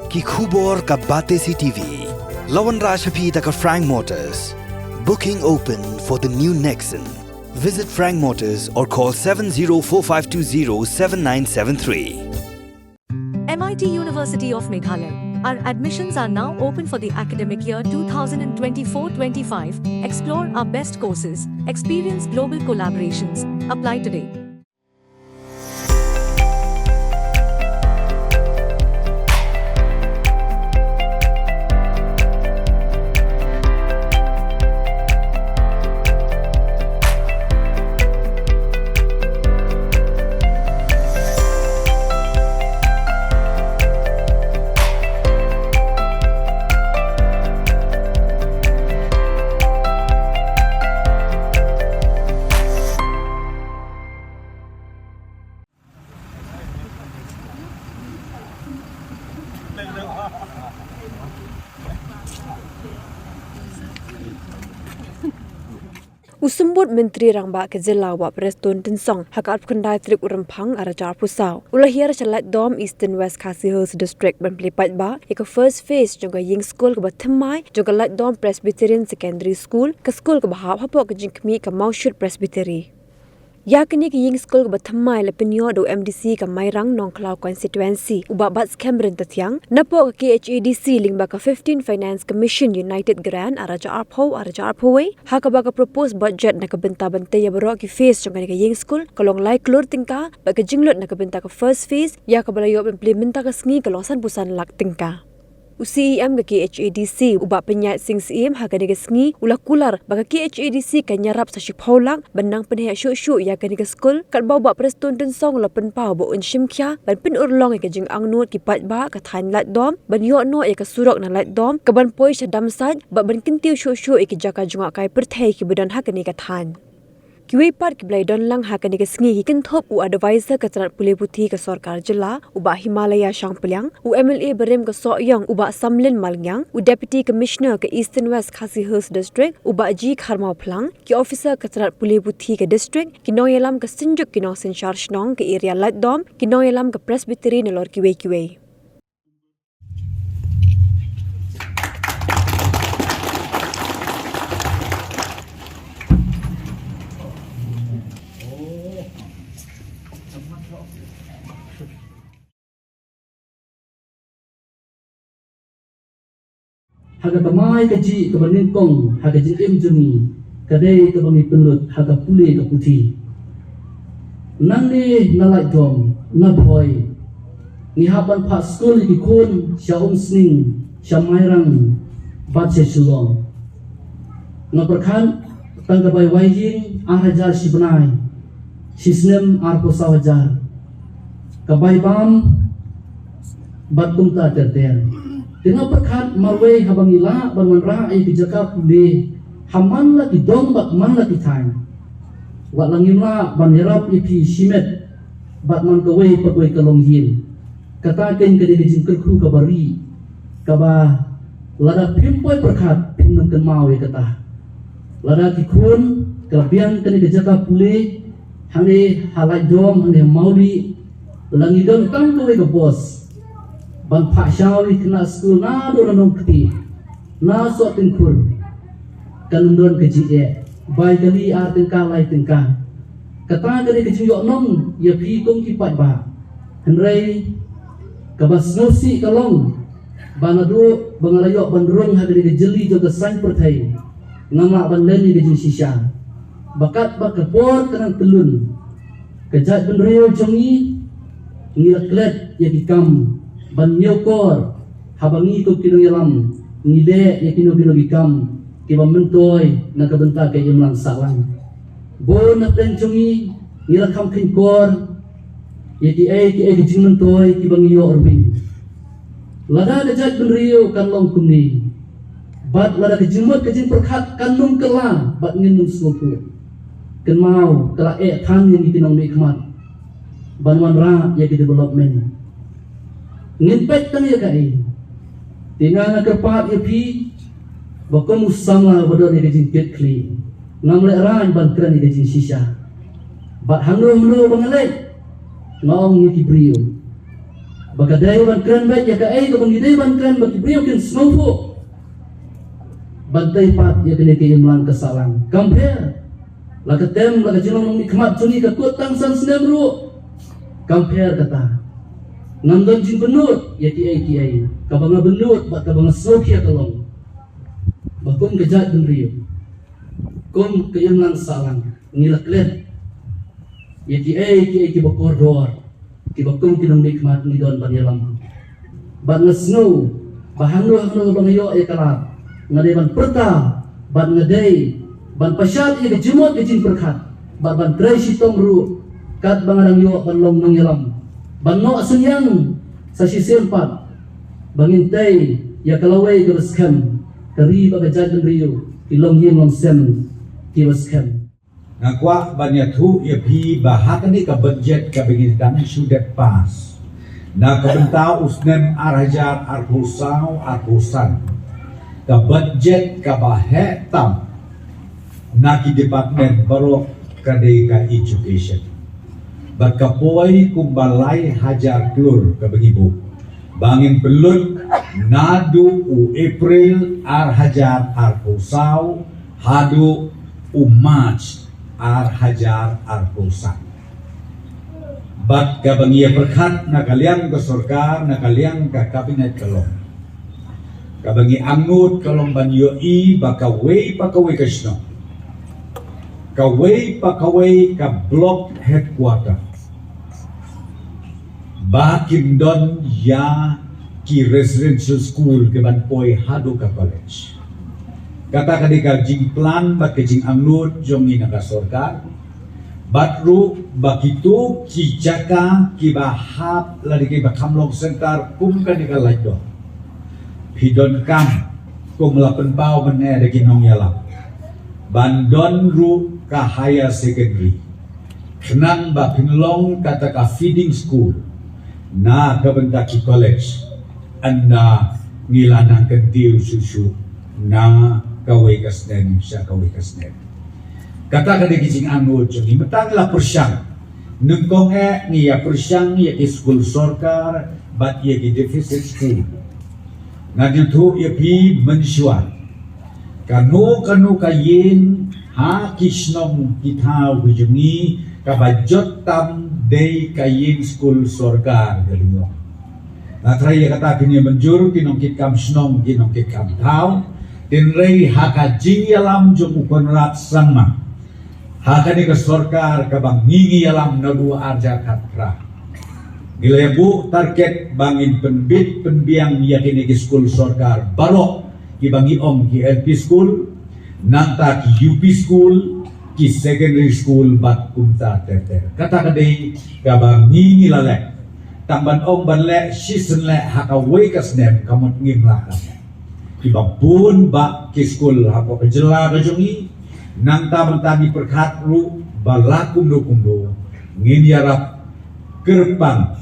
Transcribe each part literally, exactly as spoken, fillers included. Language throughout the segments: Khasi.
Ki khubor ka Batesi T V. La wanrah sha phi da ka Frank Motors. Booking open for the new Nexon. Visit Frank Motors or call seven zero four five two zero seven nine seven three. M I T University of Meghalaya. Our admissions are now open for the academic year two thousand twenty-four twenty-five. Explore our best courses, experience global collaborations. Apply today. U Symbud Myntri Rangbah ka Jylla u Bah Prestone Tynsong ha ka arphew khyndai tarik u Rymphang arhajar arphew saw u la hiar sha Laitdom, Eastern West Khasi Hills District, ban plie paidbah ïa ka first phase jong ka ïing skul kaba thymmai jong ka Laitdom Presbyterian Secondary School, ka skul kaba hap hapoh ka jingkhmih ka Mawshut Presbytery. Ïa kane ka ïing skul kaba thymmai la pynïoh da u M D C ka Mairang Nongkhlaw Constituency, u Bah Batskhem Ryntathiang, napoh ka K H A D C lyngba ka fifteen Finance Commission United Grant arhajar arphew, arhajar arphew wei, ha kaba ka proposed budget na ka bynta ban tei ïa baroh ki phase jong kane ka ïing skul ka long lai klur tyngka, bad ka jinglut na ka bynta ka first phase ïa kaba la ïoh ban plie mynta ka sngi ka long sanphew san lak tyngka. U C E M ka K H A D C, u Bah Pynïaid Sing Syiem, ha kane ka sngi u la kular ba ka K H A D C kan ïarap sa shiphew lak ban nang pynheh shuh shuh ïa kane ka skul, katba u Bah Prestone Tynsong u la pynpaw ba un shim khia ban pynurlong ïa ka jingangnud ki paidbah ka thaiñ Laitdom ban ïoh noh ïa ka surok na Laitdom kaban poi sha Damsait, bad ban kyntiew shuh shuh ïa ki jaka jngohkai pyrthei kiba don ha kane ka thaiñ. Kiwei pat kiba la ïadon lang ha kane ka sngi ki kynthup u Advisor ka tnat pule puthi ka Sorkar Jylla, u Bah Himalaya Shangpliang, u M L A barim ka Sohiong, u Bah Samlin Malngiang, u Deputy Commissioner ka Eastern West Khasi Hills District, u Bah G Kharmawphlang, ki officer ka tnat pule puthi ka district, ki nongïalam ka Synjuk ki nongsynshar shnong ka area Laitdom, ki nongïalam ka Presbytery nalor kiwei kiwei. Ha ka thymmai kajih kaba nyngkong ha ka jingim jong ngi ka dei kaba ngi pynlut ha ka pule ka puthi. Nangne na Laitdom, na Bhoi, ngi hap ban phah skul ïa ki khun sha Umsning, sha Mairang bad sha Shillong. Nga pyrkhat tang ka bai wai ïing arhajar shi bnai, shi snem arphew saw hajar. Ka bai bam bad kumta ter ter. Te nga pyrkhat marwei haba ngi lah ban wanrah ïa ki jaka pule ha man la ki dong bad man la ki thaiñ, wat la ngim lah ban ïarap ïa phi shimet bad man kawei pa kawei ka longïing. Kata kein ka dei ka jingkyrkhu kaba rieh, kaba lada phim poi pyrkhat phim nang kynmaw ïa kata. Lada ki khun ka biang kane ka jaka pule hangne ha Laitdom, hangne ha Mawlieh, la ngi don tang kawei ka bos ban phah shaw ïa ki khynnah skul naduh na Nongkti, na Sohtyngkhur, kan ym don ka jingeh, bai kali ar tyngka lai tyngka. Kata ka dei ka jingïohnong ïa phi kum ki paidbah. Hynrei kaba sngewsih ka long ba naduh ba nga la ïoh ban rung ha kane ka jylli jong ka saiñ pyrthei, ngam lah ban len ïa ka jingshisha. Ba katba ka por ka nang tyllun, ka jaitbynriew jong ngi, ngi la klet ïa ki kam ban ñiewkor haba ngi kum ki nongïalam ngi leh ïa kino kino ki kam kiba myntoi na ka bynta ka imlang sahlang. Bun na pdeng jong ngi, ngi la kham kheiñkor ïa kiei kiei ki jingmyntoi kiba ngi ïoh ruh. Lada ka jaitbynriew kan long kumne, bad lada ka jingmut ka jingpyrkhat kan ym kylla bad ngin ym sngewthuh, kynmaw ka la eh than ïa ngi ki nongmihkhmat ban wanrah ïa ki development. Ngin peit tang ïa kaei. Te nga, nga kyrpad ïa phi ba kum u samla ba don ïa ka jingkitkhlieh, ngam lehraiñ ban kren ïa ka jingshisha. Bad hangno hangno ba nga leit, nga ong ïa ki briew, Ba ka dei ban kren beit ïa kaei kaba ngi dei ban kren ba ki briew kin sngewthuh. Ban tei pat ïa kane ka imlang ka sahlang. Kam pher. La ka tem, la ka jinglong nongmihkhmat jong ngi ka kut tang san snem ruh. Kam pher kata. Ngam don jingbynnud ïa kiei kiei. Kaba nga bynnud bad kaba nga sngewkhia ka long. Ba kum ka jaitbynriew, kum ka imlang sahlang, ngi la klet ïa kiei kiei kiba kordor, kiba kum ki nongmihkhmat ngi don ban ïalam. Bad nga sngew ba hangno hangno ba nga ïoh ïa ka lad, nga dei ban pyrta, bad nga dei ban pynshad ïa ka jingmut ka jingpyrkhat, bad ban trei shitom ruh katba nga dang ïoh ban long nongïalam, ban noh synñiang sa shisien pat, ba ngin tei ïa ka lawei kaba skhem, ka ri bad ka jaitbynriew ki long ïing long sem kiba skhem. Nga kwah ban ïathuh ïa phi ba ha kane ka budget kaba ngi dang shu dep pass, na ka bynta u snem ar hajar arphew saw arphew san, ka budget kaba heh tam na ki department baroh ka dei ka education. Bad ka poi kumba lai hajar klur kaba ngi buh ba ngin pynlut naduh u April ar hajar arphew saw haduh u March ar hajar arphew san. Bad kaba ngi ïa pyrkhat na ka liang ka sorkar, na ka liang ka kabinet ka long, kaba ngi angnud ka long ban ïohi ba kawei pa kawei ka shnong, kawei pa kawei ka block headquarter, ba kin don ïa ki residential school ki ban poi haduh ka college. Kata ka dei ka jingplan bad ka jingangnud jong ngi na ka sorkar. Bad ruh ba kito ki jaka kiba hap lane kiba kham long center kum kane ka Laitdom, phi donkam, kum la pynpaw mynne da ki nongïalam, ban don ruh ka higher secondary, khnang ba phin long kata ka feeding school na ka bynta ki college, ynda ngi la nang kyntiew shuh shuh na kawei ka snem sha kawei ka snem. Kata ka dei ka jingangnud jong ngi. Mynta ngi la pyrshang, nyngkong eh ngi ïa pyrshang ïa ki skul sorkar bad ïa ki deficit school. Ngan ïathuh ïa phi mynshuwa, kano kano ka ïing ha ki shnong ki thaw ki jong ngi, kaba jot tam dei ka ïing skul sorkar ka dei. Nga tharai ïa kata phin ïa mynjur, ki nongkitkam shnong, ki nongkitkam thaw. Hynrei ha ka jingïalam jong u Conrad Sangma, ha kane ka sorkar kaba ngi ngi ïalam naduh ar hajar khatphra, ngi la ïa buh target ba ngin pynbit pynbiang ïa kine ki skul sorkar baroh, kiba ngi ong ki L P school, nangta ki U P school, ki secondary school bad kumta ter ter. Kata ka dei kaba ngi ngi la leh. Tang ban ong ban leh shisien leh ha kawei ka snem, ka mut ngim lah. Kiba bun bah ki skul hapoh ka jylla ka jong ngi, nangta mynta ngi pyrkhat ruh ba la kumno kumno ngin ïarap kyrpang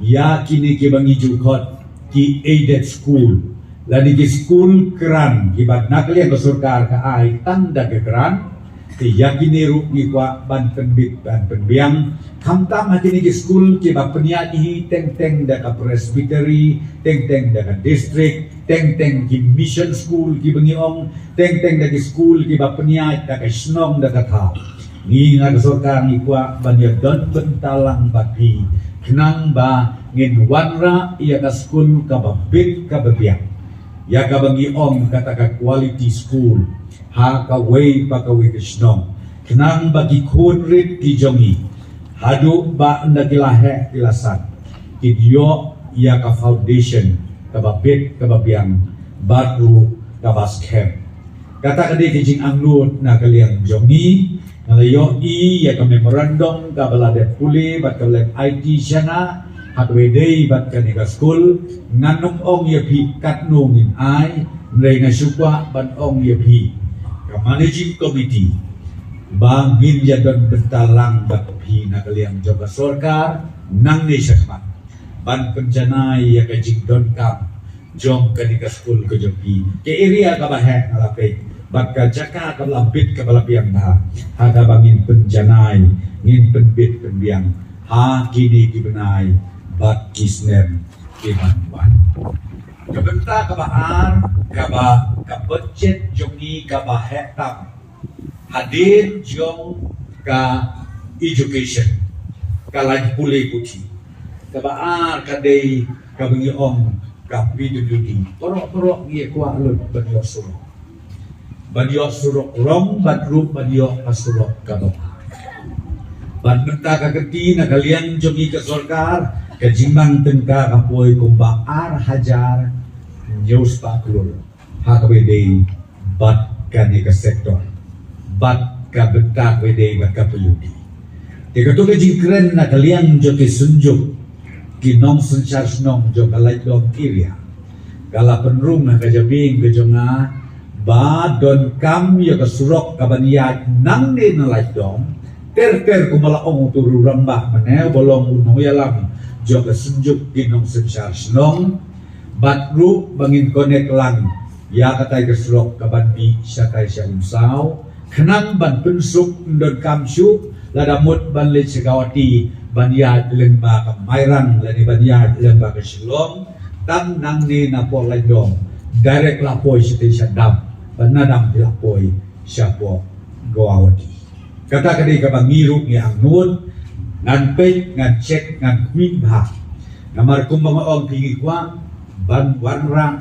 ïa kine kiba ngi ju khot ki aided school, lane ki skul grant kiba na ka liang ka sorkar ka ai tang da ka grant. Te ïa kine ruh ngi kwah ban pynbit ban pynbiang, khamtam ha kine ki skul kiba pynïaid hi teng teng da ka presbytery, teng teng da ka district, teng teng ki mission school kiba ngi ong, teng teng da ki skul kiba pynïaid da ka shnong da ka thaw. Ngi na ka sorkar ngi kwah ban ïa don bynta lang bad phi, khnang ba ngin wanrah ïa ka skul kaba bit kaba biang, ïa kaba ngi ong kata ka quality school ha kawei pa kawei ka shnong, khnang ba ki khun rit ki jong ngi, haduh ba ynda ki la heh ki la san, kin ïoh ïa ka foundation kaba bit kaba biang bad ruh kaba skhem. Kata ka dei ka jingangnud na ka liang jong ngi. Nga la ïohi ïa ka memorandum kaba la dep pule bad kaba la dep aiti sha nga, ha kaba ïadei bad kane ka skul. Ngan ym ong ïa phi katno ngin ai, hynrei nga shu kwah ban ong ïa phi, ka managing committee, ba ngin ïa don bynta lang bad phi na ka liang jong ka sorkar nangne shakhmat, ban pynjanai ïa ka jingdonkam jong kane ka skul ka jong phi. Ka area kaba heh nga la peit, bad ka jaka kaba la bit kaba la biang bha, ha kaba ngin pynjanai, ngin pynbit pynbiang ha kine ki bnai bad ki snem Iban wan. Ka bynta kaba ar, kaba ka budget jong ngi kaba heh tam hadien jong ka education, ka lain pule puthi. Kaba ar ka dei kaba ngi ong ka P W D. Parok parok ngi kwah lut ban ïoh surok. Ban ïoh surok rong, ban ruh ban ïoh ka surok ka dong. Ban mynta ka kti na ka liang jong ngi ka sorkar, ka jingbang tyngka ka poi kumba ar hajar hynñiew spah klur ha kaba ïadei bad kane ka sektor, bad ka bynta kaba ïadei bad ka P W D. Te kato ka jingkren na ka liang jong ki synjuk ki nongsynshar shnong jong ka Laitdom area ka la pynrung ha ka jabieng ka jong nga ba donkam ïa ka surok kaban ïaid nangne na Laitdom ter ter kumba la ong uto u rangbah mynne uba long u nongïalam jong ka synjuk ki nongsynshar shnong. Bad ruh ba ngin connect lang ïa katai ka surok kaban mih shatai sha Umsaw, khnang ban pynsuk, ym donkam shuh lada mut ban leit sha Guwahati ban ïaid lyngba ka Mairang lane ban ïaid lyngba ka Shillong. Tang nangne na Port Laitdom direct la poi shatai sha dam, bad na dam la poi sha Port Guwahati. Kata ka dei kaba ngi ruh ngi angnud, ngan peit, ngan check, ngan khmih bha. Namar kumba nga ong, ngi kwah ban wanrah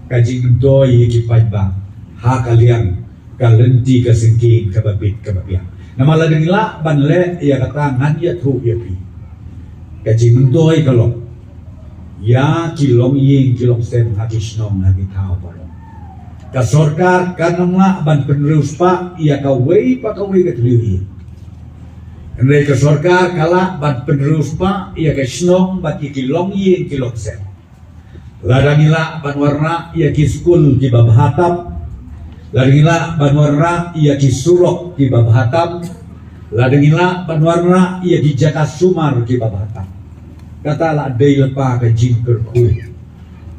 ka jingmyntoi ïa ki paidbah ha ka liang ka lynti ka syngkien kaba bit kaba biang. Namar lada ngi lah ban leh ïa kata, ngan ïathuh ïa phi, ka jingmyntoi ka long ïa ki longïing ki longsem ha ki shnong ha ki thaw baroh. Ka sorkar kan ym lah ban pynriewspah ïa kawei pa kawei ka thliew ïing. Hynrei ka sorkar ka lah ban pynriewspah ïa ka shnong bad ïa ki longïing ki longsem. Lada ngi lah ban wanrah ïa ki skul kiba bha tam, lada ngi lah ban wanrah ïa ki surok kiba bha tam, lada ngi lah ban wanrah ïa ki jaka sumar kiba bha tam, kata la dei lypa ka jingkyrkhu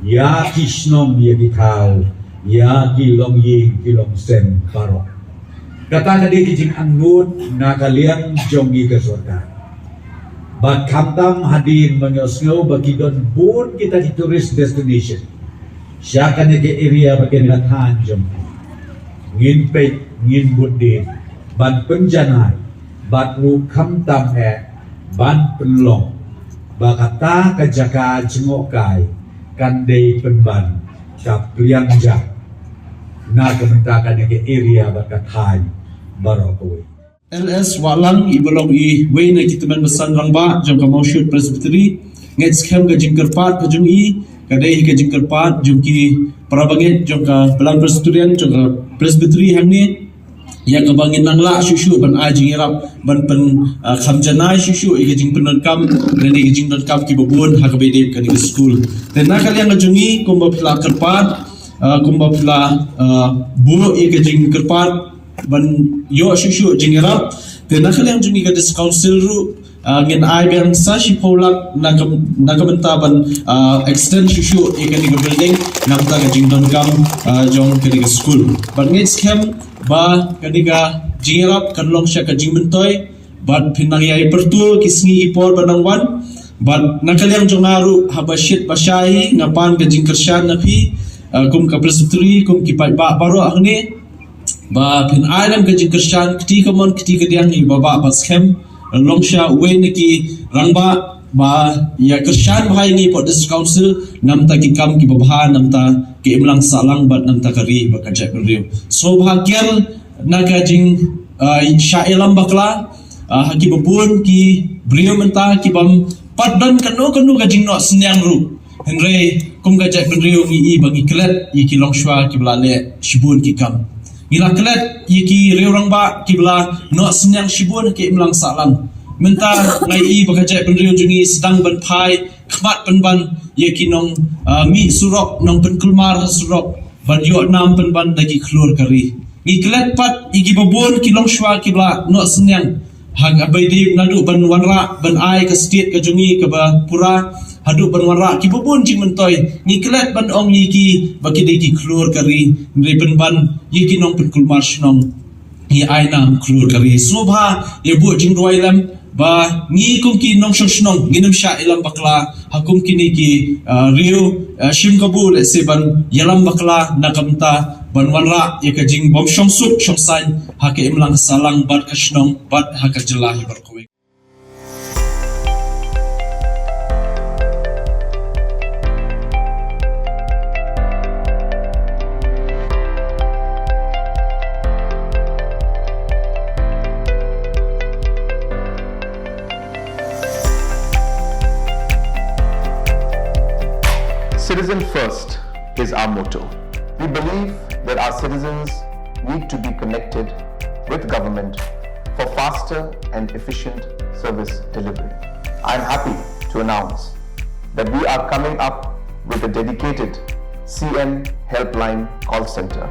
ïa ki shnong ïa ki thaw, ïa ki longïing ki longsem baroh. Kata ka dei ka jingangnud na ka liang jong ngi ka sorkar. Bad khamtam hadien ba ngi ïohsngew ba ki don bun kita ki tourist destination sha kane ka area bad kane ka thaiñ jong ngi, ngin peit, ngin bud dien ban pynjanai bad ruh khamtam eh ban pynlong ba kata ka jaka jngohkai kan dei pynban ka pliang ja na ka bynta kane ka area bad ka thaiñ baroh kawei. L S Wahlang, iba long iwei na ki tymmen basan rangbah jong ka Mawshut Presbytery, ngeit skhem ka jingkyrpad ka jong i ka dei ka jingkyrpad jong ki para bangeit jong ka Balang Presbyterian, jong ka Presbytery hangne, ïa kaba ngin nang lah shuh shuh ban ai jingïarap, ban pyn, ah, kham janai shuh shuh ïa ka jingpyndonkam lane ka jingdonkam kiba bun ha kaba ïadei bad kane ka skul. Te na ka liang ka jong i, kumba phi la kyrpad, ah, kumba phi la, ah, buh ïa ka jingkyrpad ban ïoh shuh shuh jingïarap. Te na ka liang jong i ka District Council ruh, ah, ngin ai biang sa shiphew lak na ka, na ka bynta ban, ah, extend shuh shuh ïa kane ka building na ka bynta ka jingdonkam, ah, jong kane ka skul. Bad ngeit skhem ba kane ka jingïarap kan long sha ka jingmyntoi, bad phin nang ïai pyrthuh ki sngi ki por ba nang wan. Bad na ka liang jong nga ruh, haba shit ba shai, nga pan ka jingkyrshan na phi, ah, kum ka Presbytery, kum ki paidbah baroh hangne, ba phin ai lem ka jingkyrshan kti kamon kti kadiang ïa i Bah Bah Skhem, long sha uwei na ki rangbah ba ïa kyrshan bha ïa ngi hapoh District Council na ka bynta ki kam kiba bha, na ka bynta ka imlang sahlang bad na ka bynta ka ri bad ka jaitbynriew. Sngewbha kiar na ka jing, ah, shah ïalam bakla, ah, ha kiba bun ki briew mynta ki bym pat don kano kano ka jingnoh synñiang ruh. Hynrei kum ka jaitbynriew ngi i ba ngi klet ïa ki longshuwa kiba la leh shibun ki kam. Ngi la klet ïa ki riew rangbah kiba la noh synñiang shibun ha ka imlang sahlang. Mynta nga i ba ka jaitbynriew jong ngi sdang ban phai khmat pynban ïa ki nong, ah, mih surok, nong pynkulmar ha surok, ban ïoh nam pynban da ki khlur ka ri. Ngi klet pat ïa kiba bun ki longshuwa kiba la noh synñiang ha kaba ïadei naduh ban wanrah ban ai ka state ka jong ngi kaba pura, haduh ban wanrah kiba bun jingmyntoi. Ngi klet ban ong ïa ki ba ki dei ki khlur ka ri, hynrei pynban ïa ki nong pynkulmar shnong ngi ai nam khlur ka ri. Sngewbha ïa buh jingduwai lem, ba ngi kum ki nongshong shnong ngin ym shah ïalam bakla ha kum kine ki, uh, riew, uh, shim kabu lehse ban ïalam bakla na ka bynta ban wanrah ïa ka jingbymshong suk shong saiñ ha ka imlang sahlang bad ka shnong bad ha ka jylla hi baroh kawei. Citizen first is our motto. We believe that our citizens need to be connected with government for faster and efficient service delivery. I am happy to announce that we are coming up with a dedicated C M Helpline call center.